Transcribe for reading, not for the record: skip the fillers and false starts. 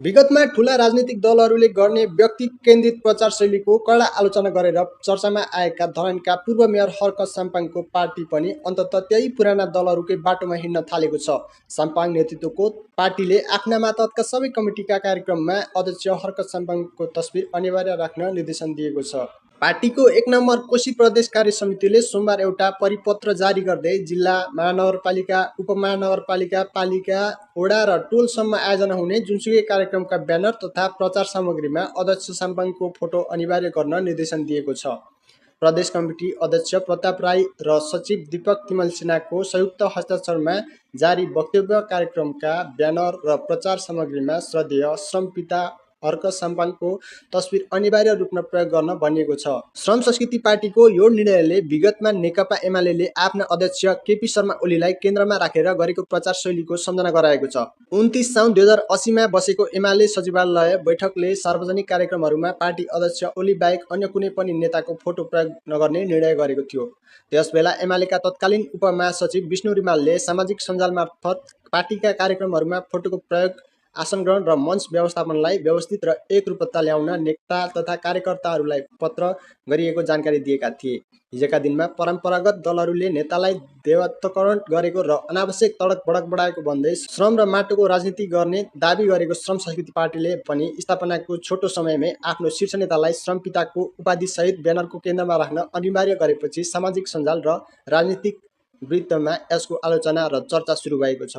विगतमा ठूला राजनीतिक दलहरूले गर्ने व्यक्ति केन्द्रित प्रचार शैलीको कडा आलोचना गरेर चर्चामा आएका धरानका पूर्व मेयर हर्क साम्पाङको पार्टी पनि अन्ततः त्यही पुराना दलहरूकै बाटोमा हिँड्न थालेको छ। साम्पाङ नेतृत्वको पार्टीले आफ्ना मातहतका सबै कमिटीका कार्यक्रममा अध्यक्ष हर्क साम्पाङको तस्बिर अनिवार्य राख्न निर्देशन दिएको छ। पार्टीको 1 नम्बर कोशी प्रदेश कार्य समितिले सोमबार एउटा परिपत्र जारी गर्दै जिल्ला, महानगरपालिका, उपमहानगरपालिका, पालिका, वडा र टोलसम्म आयोजना हुने जुनसुकै कार्यक्रमका ब्यानर तथा प्रचार सामग्रीमा अध्यक्ष साम्पाङको फोटो अनिवार्य गर्न निर्देशन दिएको छ। प्रदेश कमिटी अध्यक्ष प्रताप राई र सचिव दीपक तिमल सिन्हाको संयुक्त हस्ताक्षरमा जारी वक्तव्य कार्यक्रमका ब्यानर र प्रचार सामग्रीमा श्रद्धेय श्रम पिता हर्क साम्पाङको तस्बिर अनिवार्य रूपमा प्रयोग गर्न भनिएको छ। श्रम संस्कृति पार्टीको यो निर्णयले विगतमा नेकपा एमाले आफ्ना अध्यक्ष केपी शर्मा ओलीलाई केन्द्रमा राखेर गरेको प्रचार शैलीको सम्झना गराएको छ। 29 साउन 2080 मा बसेको एमाले सचिवालय बैठकले सार्वजनिक कार्यक्रमहरूमा पार्टी अध्यक्ष ओली बाहेक अन्य कुनै पनि नेताको फोटो प्रयोग नगर्ने निर्णय गरेको थियो। त्यसबेला एमालेका तत्कालीन उपमहासचिव विष्णु रिमालले सामाजिक सञ्जाल मार्फत पार्टीका कार्यक्रमहरूमा फोटोको प्रयोग, आसन ग्रहण र मञ्च व्यवस्थापनलाई व्यवस्थित र एकरूपता ल्याउन नेता तथा कार्यकर्ताहरूलाई पत्र गरिएको जानकारी दिएका थिए। हिजोका दिनमा परम्परागत दलहरूले नेतालाई देवत्वकरण गरेको र अनावश्यक तडक भडक बढाएको भन्दै श्रम र माटोको राजनीति गर्ने दाबी गरेको श्रम संस्कृति पार्टीले पनि स्थापनाको छोटो समयमै आफ्नो शीर्ष नेतालाई श्रम पिताको उपाधिसहित ब्यानरको केन्द्रमा राख्न अनिवार्य गरेपछि सामाजिक सञ्जाल र राजनीतिक वृत्तमा यसको आलोचना र चर्चा सुरु भएको छ।